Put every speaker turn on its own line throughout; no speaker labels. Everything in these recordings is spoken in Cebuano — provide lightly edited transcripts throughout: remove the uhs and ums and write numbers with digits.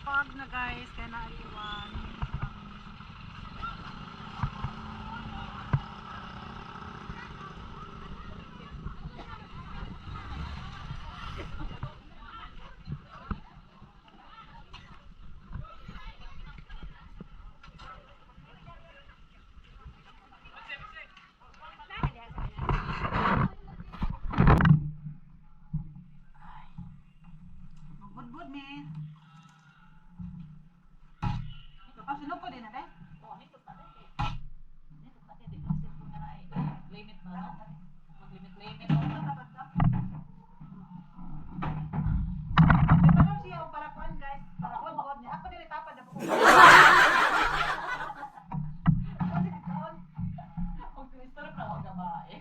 Pag na guys, kaya naiwan. Magbudbud mi. Kapasunog ko din na eh.
Oh, nindot na din. Nindot na din. Di ko na ay limit na no. Mag-limit limit.
Pero siya og para kuan guys, para budbud niya. Ako dili tapad na po. Ako dili kaon.
Kung twister na wag babae.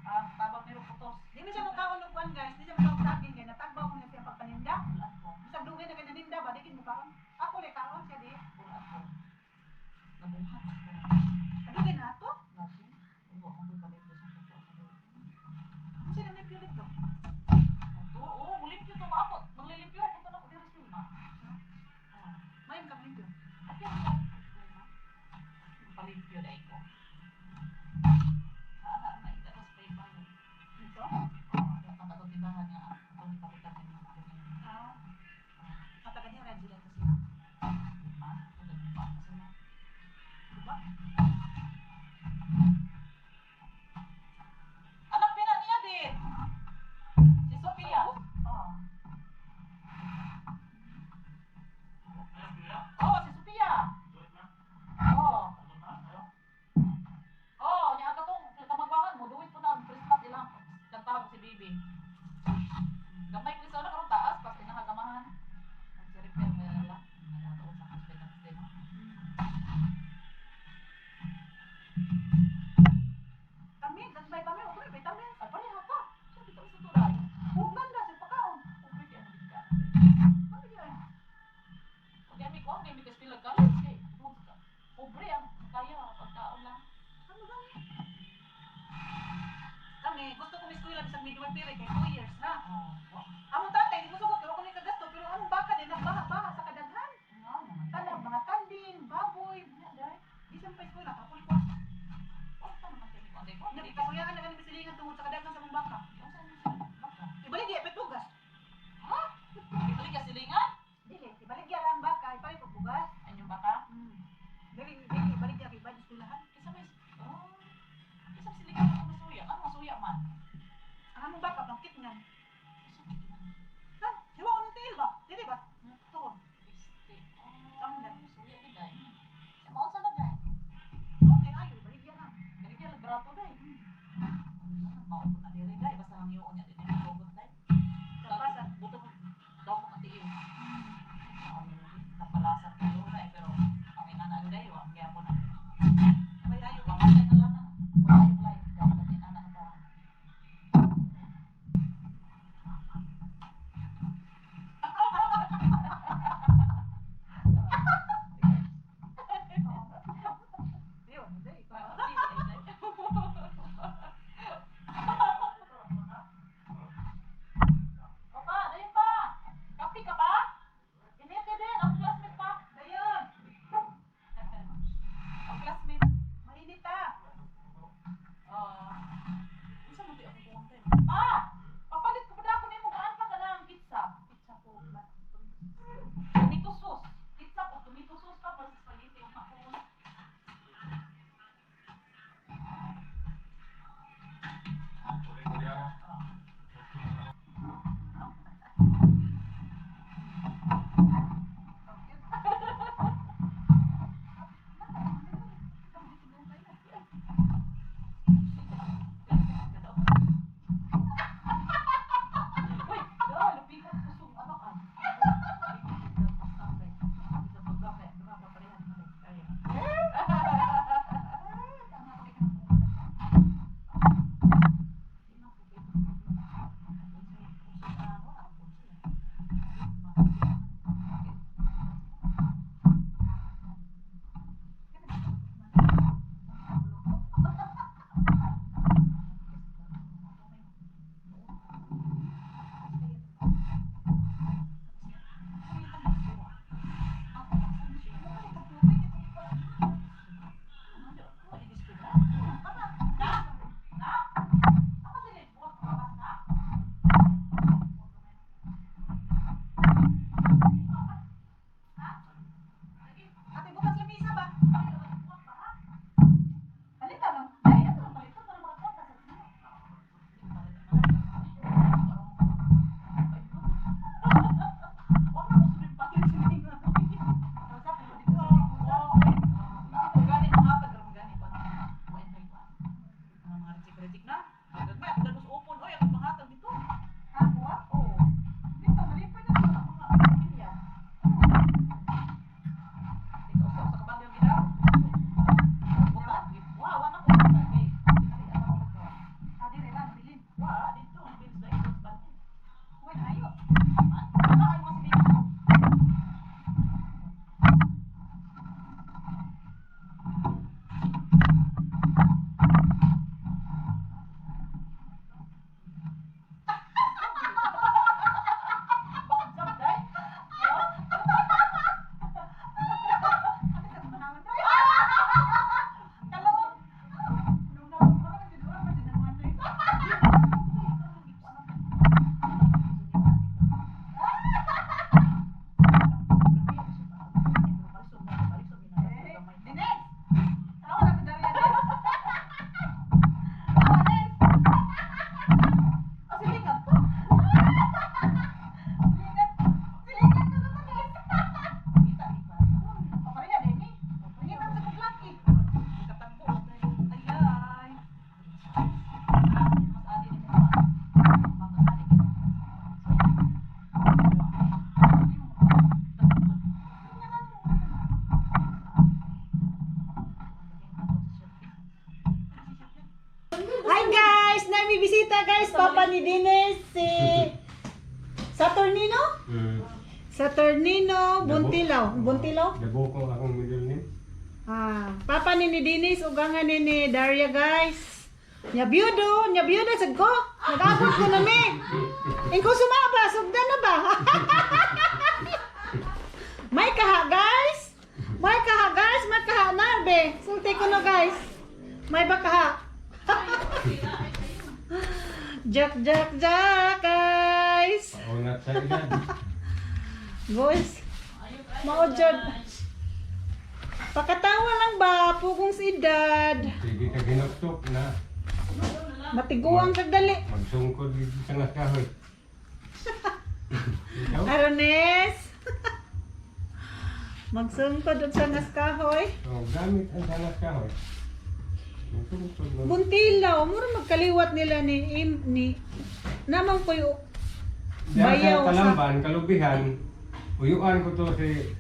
Ah, tabang nilo putos.
Di na siya mukaon og kuan guys, di siya mukaon sa akin kay natagbaw ko na siya pagpaninda.
Ulan ko.
Bisag dugay na kay naninda ba, di kin mukaon. Ako le kaon siya di.
Ulan ko. Nabuhat ako.
Kadugay na ato.
Lagi. Ulo ako palit ko sa puto.
Ano siya nang pilit to?
Oo, mulimpyo to maabot. Maglilimpyo ako to na ko diri sa. Ah.
Mayom ka limpyo.
Okay, okay. Palimpyo dai ko. Ana na ita sa spray pa yun.
Ito?
Oh, dapat ako tindahan nga ako ni palitan ni mga
Ah. Matagal niya rin sila to siya.
Ma, nagpa kasi na.
Diba?
Anak pina niya din. Si Sophia. Oh. Oh, si Sophia. Oh. Oh, niya katong kamagwangan mo duwit po na ang Christmas ilang kantahog si baby. Gamay ko sa karon taas pas inahagamahan. Si repair mo nila. Nagatuon sa hospital din.
Kami, gantay kami, okay, vitamin.
Ay, pareha ka. Siya dito sa turay.
Huwag na sa pagkaon.
Pobre kay ang ka.
Ano yan?
Pag ami ko, ang gamit kasi college kay. Pobre ang kaya pagkaon lang.
Ano ba? Kami, gusto ko eskwela bisag midwifery kay 2 years na.
Oh, wa.
Among tatay, di mo sugot kay wa ko ni kagasto, pero among baka din nagbaha-baha sa kadaghan.
Nga naman.
Kanang mga kanding, baboy,
Nga day.
bisan pa eskwela kapul ko.
Wa pa naman kami ko. Anday ko.
Nagpakuyaan na kami silingan tungod sa kadaghan sa among baka.
Baka.
Ibalik di epet bugas.
Ha? Ibalik ka silingan?
Dili, ibalik gyud ang baka, ipalit og bugas.
Anyong baka?
Dili, dili ibalik gyud kay eskwelahan.
Kisa may oh. Kisa may silingan ako masuya. Ano masuya man?
Ang among baka pangkit nga.
Kisa may silingan.
Ha? Siwa ko ng tiil ba? Dili ba? Tuon.
Este.
Ang
Oh, suya din day. Sa mao sa na day.
Okay, ayo ibalik gyud na.
Dili kay grato day. Mao po na diri day basta hangyoon niya din ang hugot day.
Kapasa.
Buto daw ko katiil. Kapalasan kayo na eh, pero ang inana day wa gyapon na.
May ayo.
Mamatay na lang na. Wala yung life. Dapat inana na ba?
Diyo, dili.
Papa, dayon pa. Kapi ka pa? Init ka din. Ang classmate pa.
Dayon,
Ang classmate.
mainit ta.
Ah. Unsa man di ako kuwang tayo? Pa! Papalit ko pa dako nimo gaan pa ka ng pizza.
Pizza po ba?
Tomato sauce. Pizza o tomato sauce pa para sa spaghetti ang ako. Uy, da, lupikan kusog ano ka.
Saturnino Buntilaw. Buntilaw?
Dabo ko akong middle name.
Ah, papa ni ni Dennis ug ang ni ni Daria, guys. Nya byudo, nya byudo sad ko. Nag-abot ko na mi. Ingko sumaba, sugdan na ba? May kaha, guys. May kaha, guys, may kaha narbe. Sulti ko no, guys. May bakaha. Jack Jack Jack, guys.
Paunat sa edad.
Boys, mao jud. Pakatawa lang ba pugong si edad.
Sige ka ginuktok na.
Matiguang kag dali.
Magsungkod dito sa ngas kahoy. Ikaw?
Arones. Magsungkod og sa ngas kahoy.
Oh, gamit ang sangas kahoy. Magsungkod mo.
Buntilaw, mura magkaliwat nila ni im, ni namang koy
Diyan
bayaw
sa
sa
Talamban, Kalubihan, uyuan ko to si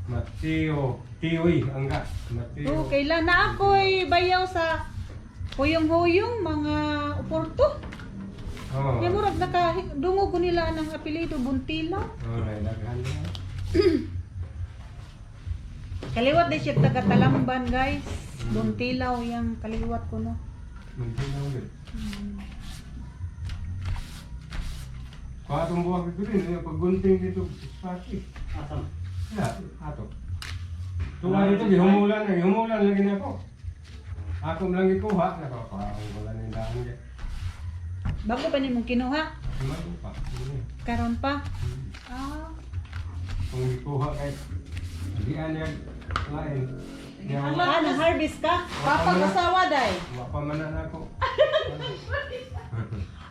Mateo, Tioy, angga. Mateo.
Oh, kailan na ako'y bayaw sa huyong-huyong mga Oporto.
Oo.
Kaya murag naka dungog ko nila ang apelyido Buntilaw.
Oh, daghan na.
Kaliwat di siya taga Talamban, guys. Buntilaw yung kaliwat ko no.
Muntilaw yun. Kuha itong buwag dito rin, yung paggunting dito, spati.
Asam.
Ya, ato. Tuwa dito, gihumulan na, gihumulan lagi na ako. Ako lang gikuha, nakakuha ko lang yung daan niya.
Bago pa nimong kinuha,
Bago pa. Yun eh.
karon pa. Ah,
Kung gikuha kay, diyan niya, lain. Diyan,
ah, nang-harvest ka?
Papa
asawa day.
Wa pa man na ako.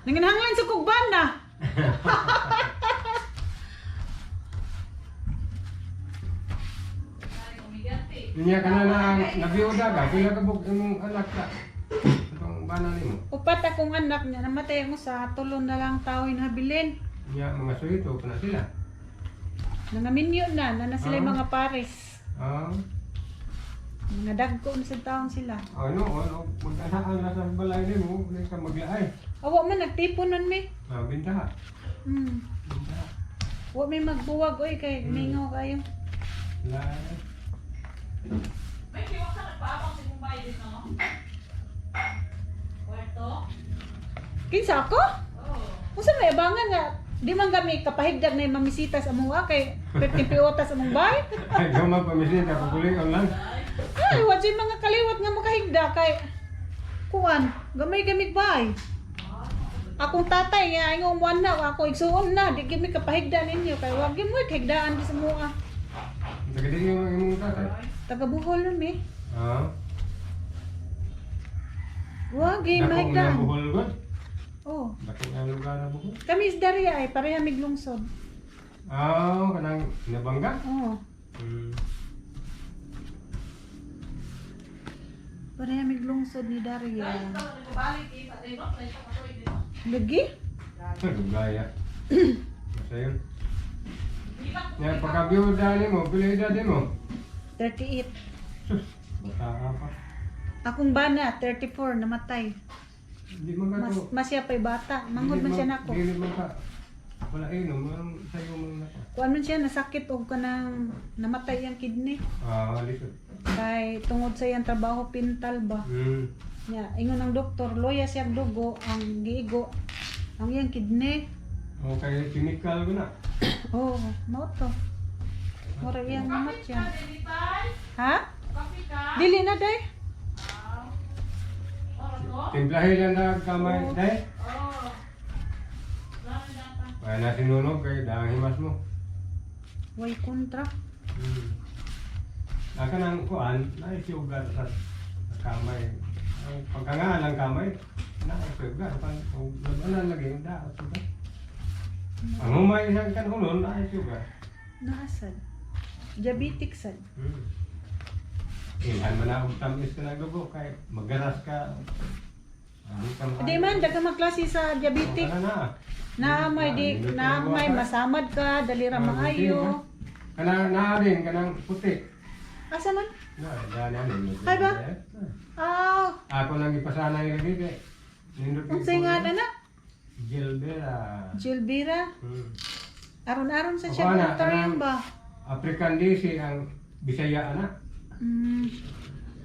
Nanginahanglan sa kugban na.
Niya ka na na nabiyuda ka, pila ka buk imong anak ka. Itong bana nimo.
Upat akong anak niya, namatay ako sa tulo na lang tao inhabilin.
Niya mga suito pa na sila.
Nangaminyo na, na na sila yung
Ah.
mga pares.
Ah,
Mga dagko na sa taon sila.
ano, ano, mag-anaan na sa balay nimo, wala ka maglaay.
Awa man, nagtipon nun mi.
Ah, bintaha. Bintaha.
Wa may magbuwag, oy, kay mingaw kayo.
Laay.
May kiwak ka nagpaabang sa Mumbai din, no? Puerto?
Kinsa ako?
Oo.
Unsa may abangan nga di man kami kapahigdag na yung mamisita sa among kay 50 piotas among bay.
Ay, gama pamisita, pupulion lang.
Ay, wa jud mga kaliwat nga makahigda kay kuan, gamay gamig bay. Akong tatay nga ingong muan na ako igsuon na di gyud mi kapahigda ninyo kay wa gyud mo kahigdaan di sa mua.
Taga di yung imong tatay.
Taga Bohol nun mi.
Ah,
Wa gyud
dako nga
mahigdaan.
Bohol god.
Oh,
Dako nga lugar na Bohol.
kami is Daria ay pareha mig lungsod.
Ah, kanang nabangga.
Oh, pareha mig lungsod ni Daria.
Guys, ikaw nagbabalik eh. Sa din, no? Sa isang katuig din, no?
Lagi?
Gaya. Basta yun.
Hindi lang
Nga, pagka-biyuda nimo, pila edad nimo?
38.
Sus, bata ka pa.
Akong bana 34 namatay.
Hindi man ka
Mas
to.
mas siya pa'y bata. Manghod man siya nako.
Dili man ka. Wala inom, walang sayo man nako.
Kuan man siya nasakit og kanang namatay ang kidney.
Ah, lisod.
Kay tungod sa iyang trabaho pintal ba. Nya ingon ang doktor, loya siya ang dugo ang giigo ang iyang kidney.
Okay, chemical ko na.
Oh, mao to. Mura iyang
Kape
namat
ka,
siya.
Denitay?
Ha?
Kape ka?
Dili na day.
Ah. Oras ko?
Timplahe lang na kamay, day.
Oo. Dami data.
Kaya na sinunog kay dahang himas mo.
Way kontra.
Aka nang kuan, naisugat sa kamay. Ang pagkangaan ng kamay, naisugat. Pag labanan lagi, daot sugat. Ang humay isang kanulon, naisugat.
Naasad. Diabetic sad.
Ilhan man na og tamis ka na dugo kay magaras ka. Hindi ka
Di man daghang magklase sa diabetic.
Kana na.
Naamay di naamay masamad ka, dali ra maayo.
Kana naa din kanang puti.
Asa man?
Na, dali ani.
Ay ba? Ah,
Ako lang ipasanay lagi kay nindot.
unsay nga na na?
Gilbera.
Gilbera. Aron-aron sa siya
Ako, ana,
planetarium
kanang
ba?
African DC ang Bisaya ana.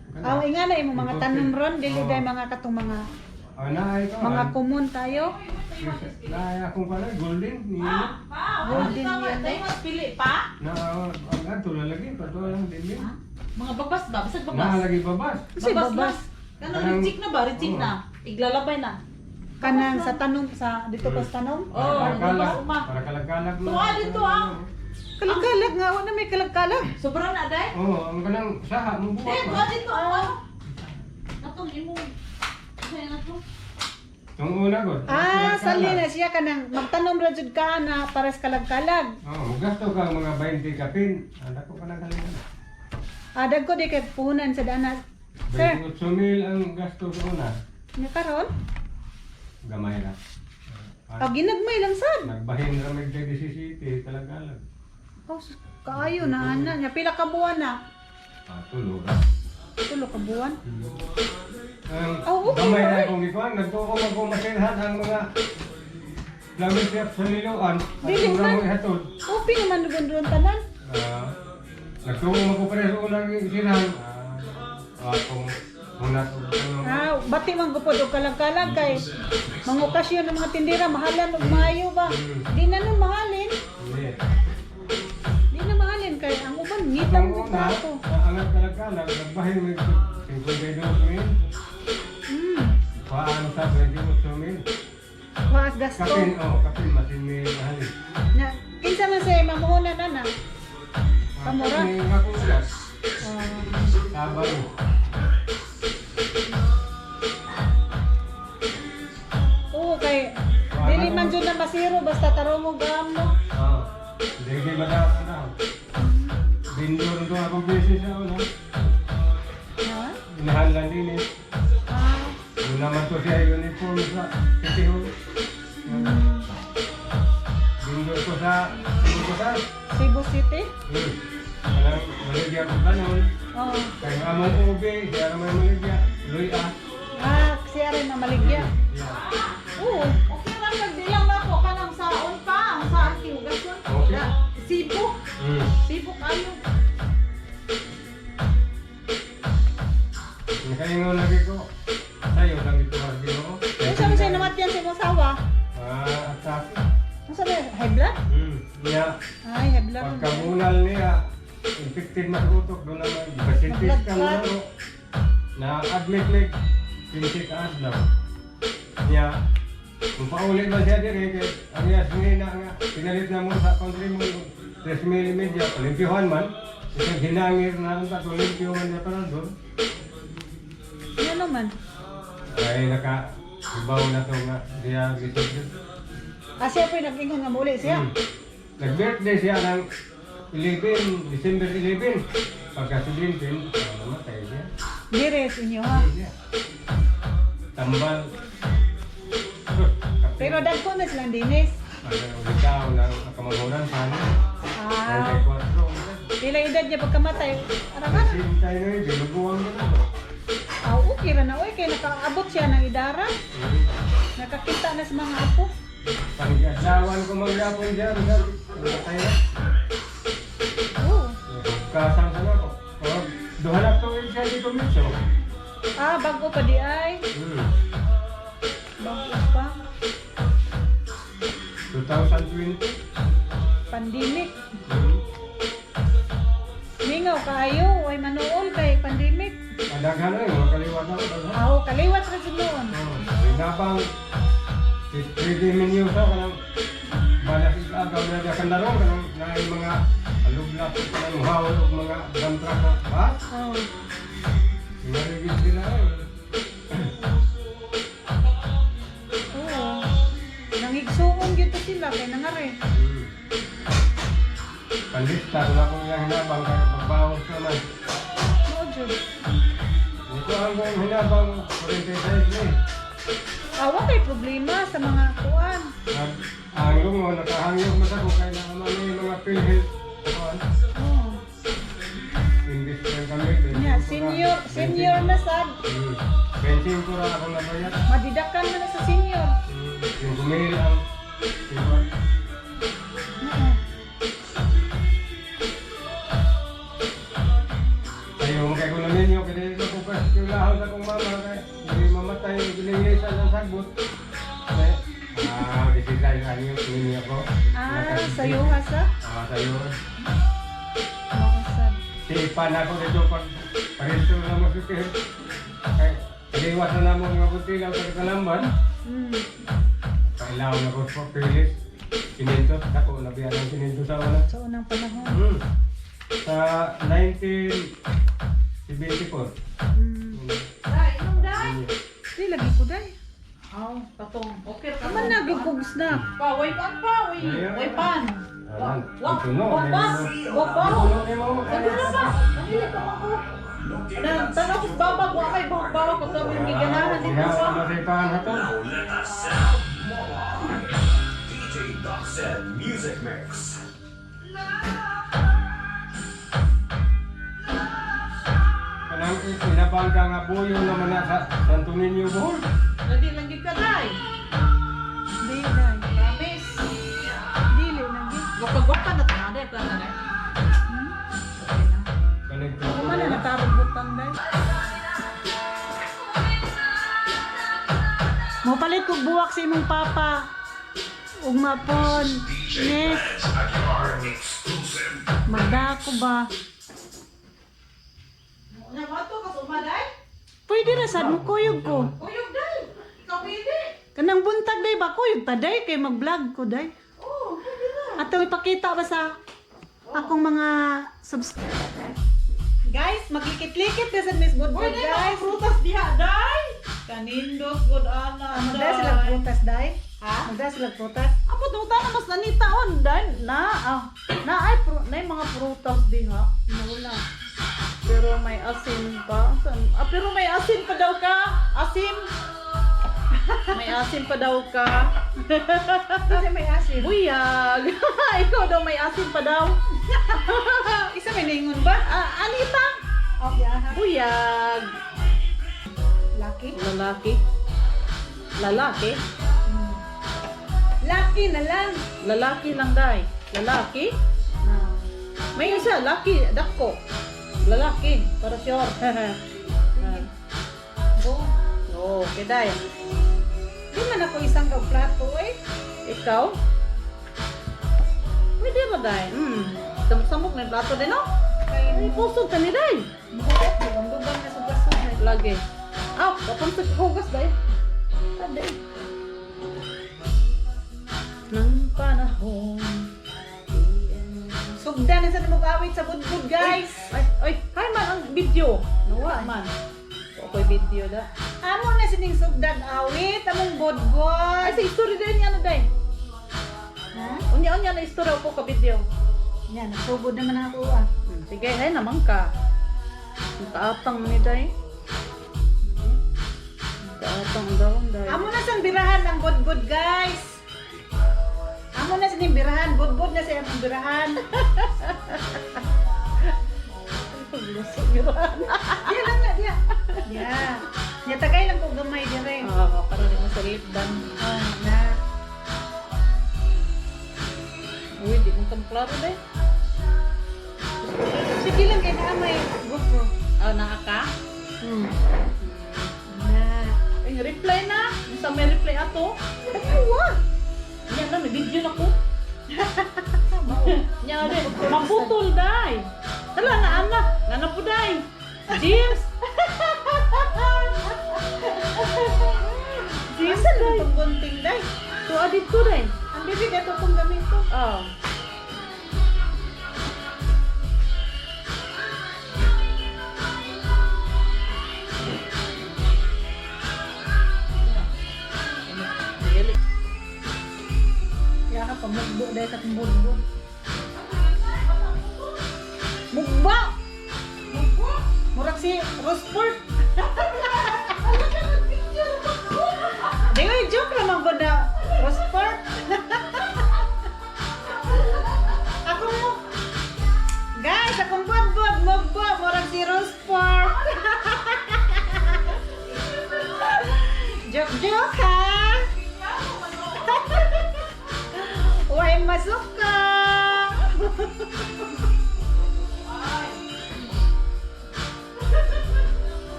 Kana.
Aw nga na imo mga tanom ron dili
Oo.
day mga katong mga
Ana ay ko.
mga common tayo.
Na ay akong pala golden ni.
Golden
Tama,
yellow.
tayo mas pili pa.
Na ang adto lalagi pato lang din din.
Mga babas ba? Bisag
Na
babas.
lagi babas.
Kasi babas.
Kanang
Kanang-
reject na ba? Reject
Oo.
na. Iglalabay na.
Kanang sa tanom sa dito pa sa tanom.
Oh,
Para
uma.
para kalagkalag na.
Tuwa dito, ah.
Kalagkalag nga wa na may kalagkalag.
Sobra na, day.
Oo, ang kanang saha mo buhat.
Eh,
ba?
tuwa dito, ah. Katong imo. Kaya na to.
Itong una ko.
Ah, sali na siya kanang magtanom ra jud ka na para sa kalagkalag.
Oo, gasto ka mga 20 kapin. Anak ko pa ng kalingan.
Adag ko di kay puhunan sa dana. Sir,
28 mil ang gasto sa una.
nya karon?
Gamay na.
Ah, ginagmay lang sad.
Nagbahin ra mig DCCT kalagkalag.
Oh, sus, kaayo na ana nya pila ka buwan na?
Ah, tulo ra.
Tulo ka buwan.
Ang
Oh, okay,
gamay na
okay.
akong gikuan, nagtuo man ko masilhan ang mga flower shop sa Liloan. At
Dili
mura
man.
mo ihatod.
Open naman dugon doon tanan.
Ah, nagtuo man ko pareho unang silhan. Ah, akong una og ano.
Ah, bati man gupod og kalagkalag kay mga okasyon ng mga tindera mahalan og maayo ba. Di na nun mahalin.
Hindi.
Di na mahalin kay ang uban ngita
Ang
mo
una,
ato.
naangat kalagkalag, nagbahin mo 52 mil. Paano sa 28 mil?
Waas gasto.
Kapin, oh, kapin, masin may mahal.
Na kinsa man say mamuhunan ana? Kamura?
Kapin, nga kung ulas.
Ah,
Tabang.
oo kay dili man jud na masiro basta tarong og amo.
Oo. Hindi kayo madalas na. Bindor to ako busy sa una.
Ha?
Inahan din eh.
Ah,
Una man to siya uniform sa City Hall. Bindor ko sa Cebu sa.
Cebu City?
Kanang maligya ko kanon.
Oh.
Kaya nga among ube, siya naman maligya. Luy ah.
Ah, siya rin na maligya.
Yeah.
Oo.
Okay lang, nagdilang na ako kanang saon pa. Ang saan kihugason.
Okay.
Sibo. Sibo kayo.
Nakaingon lagi ko. Sayo lang ito ang Ginoo.
Unsa man siya namatyan sa imong asawa?
Ah, atake.
Unsa ba? High blood?
Niya,
Ay, high blood.
pagkabunal niya, infected na sa utok, doon naman, basitis ka na
Mag-blood
no. Na-admit like, 15 ka adlaw. Niya, kung pauli man siya dire, kay ang iyas na nga, pinalit na mo sa country mo, 3 mil media, palimpyuhan man, isang hinangir na ang tatlo, limpyo man niya para doon.
Ano naman?
Ay, naka, ibaw na to nga, diya, gisod.
Ah, siya po yung nag-ingon nga muli siya.
Nag-birthday siya ng 11, December 11. Pagka 17, namatay siya.
Dire sa inyo ha.
Siya. Tambal.
Pero dagko na silang dinis.
Ano, ikaw ng kamagunan sa ano?
Ah,
94.
pila edad niya pagkamatay. Arang ana.
69, binubuwan ko na to.
Ah, okay ra na oy kay nakaabot siya ng idara. Nakakita na sa mga apo.
Pag-asawan ko maghapon siya, namatay na.
Oo.
Kasang sana ko. Oh, duha na tuig siya dito mitso.
Ah, bago pa di ay. Bago pa.
2020.
Pandemic. Mingaw kaayo, ay manuol kay pandemic.
Padaghan na yun, mga kaliwat ako. Daghan.
Aw, kaliwat ra jud noon.
Oh, Hinabang 3D menu sa kanang balas agaw na diya kandarong kanang na yung mga alubla kanang hawl og mga dump truck na ba?
Oh.
Marigid sila eh.
Oo. Nangigsuon gyud to sila kay nangare.
Pandista ko na akong iyang hinabang kaya pagbawas naman.
Mao jud.
Ito ang akong hinabang 46 na eh.
Awa kay problema sa mga kuan.
Ang lungo, nakahangyo mo sa ko kaya naman may mga PhilHealth. Kuan.
Oh.
Imbis lang kami.
Nya senior, senior na sad.
Benching ko ra akong nabayad.
Madidakan man na sa senior.
Yung gumil ang... Diba?
Oo.
Naglahon sa akong mama kay hindi mamatay gilingay sa ang sagbot. Kay 16 años ninyo ako.
Ah, sayuha sa?
Ah, sayo.
Mausad.
Tipan ako dito pag parito na mo sikir. Kay liwas na namo nga butilaw sa kalamban. Kailangan na ko sa pilis. Kinintos, ako nabiyan ang kinintos sa una.
Sa unang panahon.
Sa 1974.
Dai, inom dai.
Di lagi ko day.
Aw, katong. Okay ra
Aman na gugug snack.
Pa, way pan pa, way, way pan.
Ayan.
Wa,
Ito no,
wa pa, wa pa.
Ito no, mo.
Sabi na pa, namili pa ako. Na, tanaw ko babag, wa kay buhok bawag ko sa mga giganahan dito
Ihaw
sa.
na sa ipahan hato.
Now let us sound more. DJ Dawson Music Mix.
Kanang inabangga nga buyo naman na sa Santo Niño Bohol.
Dali lang gid ka dai.
Di day.
Promise.
Dili na gi.
Gwapa-gwapa na tanan dai plan na dai. Okay na.
Kanig
Kuma na natarog butang day. Mopalit kog buwak sa imong papa. Ug mapon. Nes. Magdako ba?
Nya bato ka sa umaday?
Pwede ra sad mo kuyog ko.
Uyog dai. Ikaw pwede.
Kanang buntag day ba kuyog ta day kay mag-vlog ko day.
Oh, pwede ra.
Atong ipakita ba sa akong mga subscribe. Guys, maglikit-likit na sa Miss
Uy,
Budbud,
dai mga
guys.
prutas diha dai. Kanindos good ana.
Magda sila prutas, day.
Ha?
Magda sila prutas.
Amot na utana mas nanitaon dai na ah, na ay pro, na mga prutas diha.
Nawala.
Pero may asin pa. Ah, pero may asin pa daw ka. Asim. May asin pa daw ka.
Kasi may asin.
Buyag. Ikaw daw may asin pa daw.
Isa may ningon ba?
Ah, Anita.
Oh, yeah.
Buyag.
Lucky.
Lalaki. Lalaki.
Lucky na lang.
Lalaki lang day. Lalaki.
Ah.
May isa, laki, dako. Lalaki, para sure. Ah.
Go.
Oh, okay day.
Di man ako isang kag plato eh.
Ikaw? Pwede ba day? Samok-samok na yung plato din, no?
Kay
Ay, pusog ka ni day.
buhat, ang dugang na sugasod.
Lagi. Ah, kapag sa hugas day. Aday. Nang panahon.
Sugdan na sa nimog awit sa budbud, guys.
Ay, ay, hi man ang video. Nawa man. Ako'y video da.
Amo na sining sugdan awit, among budbud.
Ay, sa story din niya na day.
Ha?
Unya-unya na istorya ko ka video.
Yan, nagsugod naman ako ah.
Sige, ay naman ka. Ang kaatang ni day. Ang kaatang daw, day.
Amo na sang birahan ang budbud, guys. Amo na sining birahan, budbud na siya ang birahan.
Paglusog yun.
Diya lang na, diya. Diya. Diya tagay lang ko gamay dire.
Ah, para di mo sa lipdan.
Oh, na.
Uy, di mo kang klaro day.
Sige lang kay naa may GoPro.
Ah, naa ka?
Na.
Ay, reply na. Sa may reply ato.
Tanawa.
Nya na, may video na ko. Nya din, maputol day. Tala na ana, nana po day. James. James
Asa
day.
lang itong gunting day?
Tuwa dito day.
Ang bibig ato kong gamito.
Ah.
Kaya ka pamugbo dahil sa akong budbud. Mugba! Mugba? Murag si Rosport. Di ko joke naman ko na Rosport. Ako mo. Guys, akong budbud, mugba, murag si Rosport. Joke joke ha. Why masuk ka?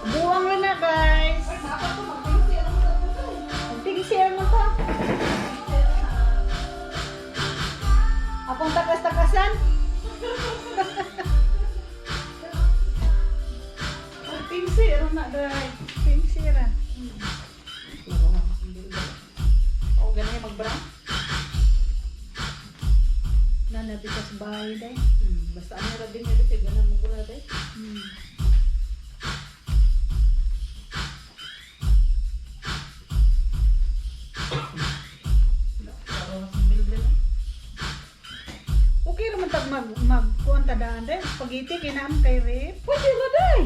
Buwang na na. Na because bahay day.
Basta ano ra din niya kasi ganun mo gura day. Pero
Okay raman tag mag mag kuan ta daan day. Spaghetti kinaam kay Rip.
pwede ra day.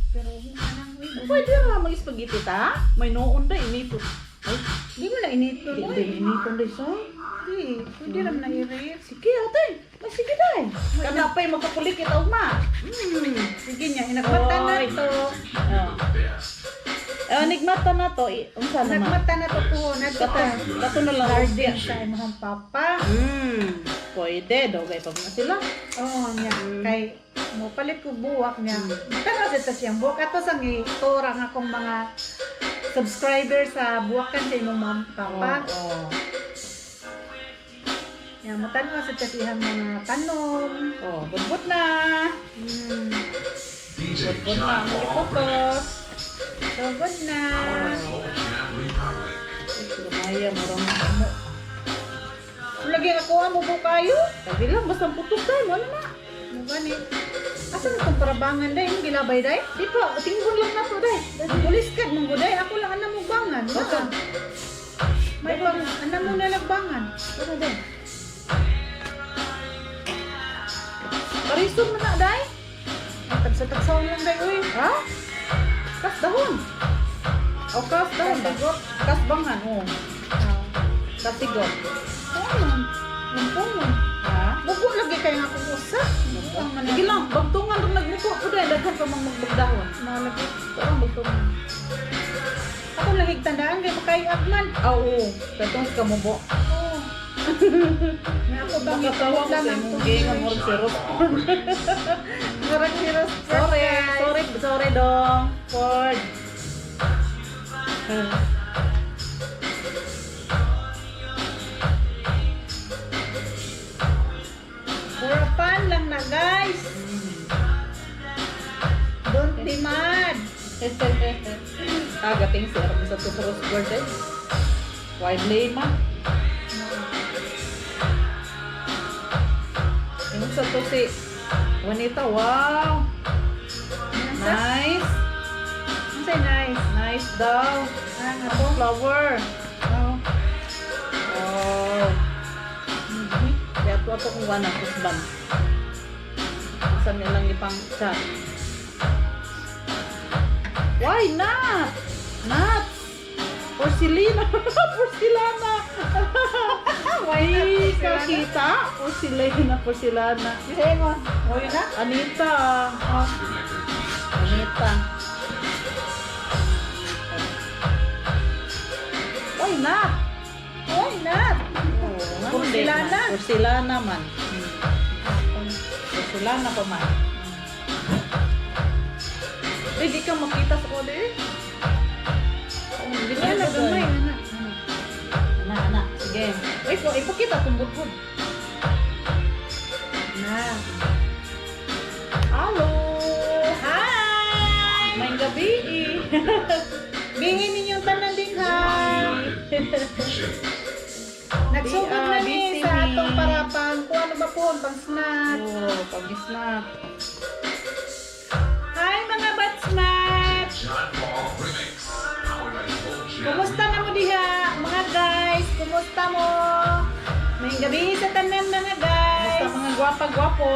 Pero anang uy.
Pwede ra mag spaghetti ta. May noon day inito. Ay,
Di mo na inito
di
mo.
di inito day sa.
Di, pwede raman na i-rip.
Sige ate. Ay, sige day. Kana pa'y magkapulikit ugma.
Sige niya, inagmata na
Oy.
to.
Oh. Eh, nigmata na to. Unsa naman?
Nagmata na to po. Nagmata.
Kato, kato na lang.
Garden sa imong papa.
Pwede dogay pa mga sila.
Oo niya. Kay mo palit ko buwak niya. Tanaw sa tas siyang buwak. Ato sang itura nga akong mga subscriber sa buwakan sa imong mom, papa.
Oo.
Ya, mo tanaw sa tas iyang mga tanom.
Oh, budbud na.
DJ
Budbud na
John
ang
Paul
ipotos.
So good na.
Soul Jam Republic.
Lumaya mo rin mo.
Lagi ako mo po kayo.
Sabi lang, basta putos tayo, wala na.
Mo gani. Asa na tong parabangan day? Imong gilabay day?
Di pa, tingbon lang na to, day.
Pulis kad mong guday. Ako lang ana mo bangan.
Basta.
May pang ana mo nalagbangan.
Ano, day? Parison mo na, day.
Tagsa-tagsaw lang day uy.
Ha? Kas dahon. O, kas dahon.
Kasigot.
Kas bangan, oh.
Ah.
Kasigot.
Oo. Lumpungon.
Ha?
Bugo lagi kayo nga akong usa. Bugo man
Sige lang, bagtungan rin nagmuko ko dahil daghan pa mang magbagdahon.
Malagi.
Parang bagtungan.
Ako lagi tandaan kay makayag man.
Ah, oo. Katong sa kamubo.
Oo. Nga ako bang
Nakatawa ko sa
lang ang
imong gingan mo si Ros.
Murag si Ros.
Sorry, sorry, sorry dong. Ford.
For fun lang na guys. Don't be mad.
Tagating si Ros sa Rose Garden. Why blame ah? Yung sa to si Juanita, wow!
Nasa?
Nice!
Unsay nice.
Nice daw.
Ah, nga to.
Flower.
Oo.
Wow. Kaya to ato kung wala kusban. Sa nilang ipang chat. Why not? Not. Porcelana. Porcelana.
Why not
Di
porcelana?
kakita. Porcelana. Porcelana.
Sengon. O yun na.
Anita.
Oh.
Anita. Why not?
Why not?
Oh,
Porcelana.
Porcelana man. Porcelana pa man. Eh, di ka makita sa kode eh. Oh, hindi ka
Wala
na
gamay ana.
Ana, ana. Sige. Wait, po, ipakita kung budbud.
Na.
Hello!
Hi!
May gabi eh.
Bihin ninyong tanan din ha. Nagsugod na ni
Busy
sa
ni.
atong para pang kuan ano ba po, pang snack.
Oh, pag-snack.
Hi mga batsmat!
John Paul Remix. Powered by Soul Jam
Kumusta na mo diha mga guys? Kumusta mo? May gabi sa tanan mga guys.
Basta mga gwapa-gwapo.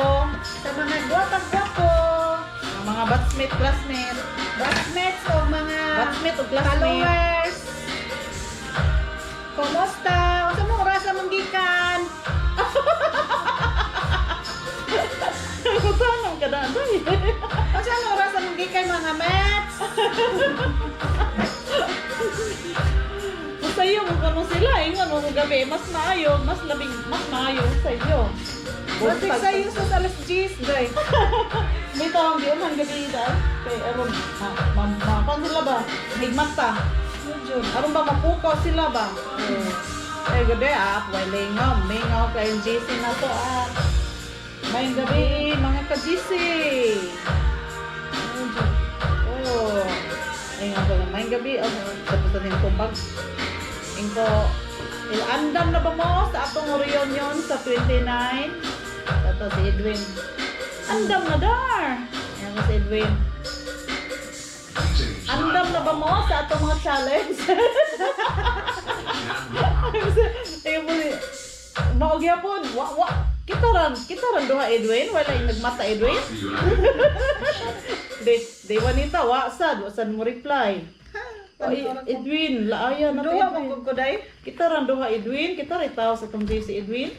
Sa mga gwapang-gwapo,
Ang mga batchmate, classmate.
batchmates o mga
Batchmate o classmate.
followers. Kumusta? Unsa mo oras among gikan?
Kutanong ka na. Day.
Unsa mo oras among gikan mga mates?
Kung sa iyo, kung ano sila, ingon mo kung gabi, mas maayo, mas labing, mas maayo sa iyo.
Basig sa iyo sa alas 10, guys.
May tawang yun hanggang gabi dahil. Kay aron, ha, ma, ma, pan sila ba? Higmat ta.
Medyo.
Aron ba mapukaw sila ba? Eh gabi ah, way lingaw, mingaw kay GC na to ah. May gabi mga ka-GC. Oh. Ay nga pala, may gabi oh, tapos na din kumbag. Ingko, ilandam na ba mo sa atong reunion sa 29? si Edwin. Andam na dar. Ayan ko si Edwin. Andam na ba mo sa atong mga challenge? Ayun po si Mao gyapon. Wa wa. Kita ran duha, Edwin. Wala yung nagmata, Edwin. De Juanita, wa sad mo reply. Ay, Edwin, laaya na to,
Duha
Edwin.
man gud ko day.
Kita ran duha, Edwin, kita rin tao sa itong si Edwin.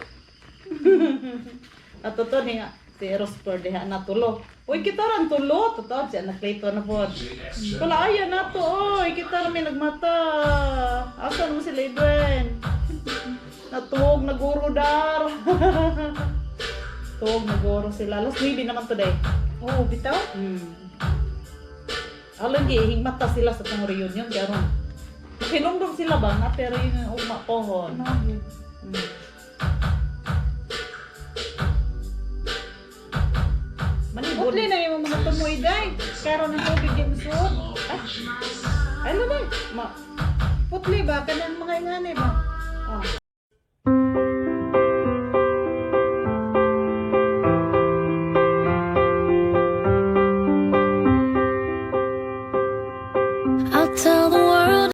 At totoo niya, si Eros per diha na tulo. Uy, kita ran tulo, totoo si anak Clayton na po. Wala aya na to, oy, kita ran may nagmata. Asan mo sila, Edwin? Natuog na guro dar. Tuog na guro sila. Alas 9 naman today.
Oo, bitaw.
Alam gi hingmata sila sa tong reunion kay aron. Hinumdum sila ba na pero yung ugma pohon.
Ano gyud?
Manibod.
Putli na yung mga tumoy day. Karon ang tubig di musuot.
Ay, ano ba? Ma
Putli ba kanang mga ingani ba?
Ah.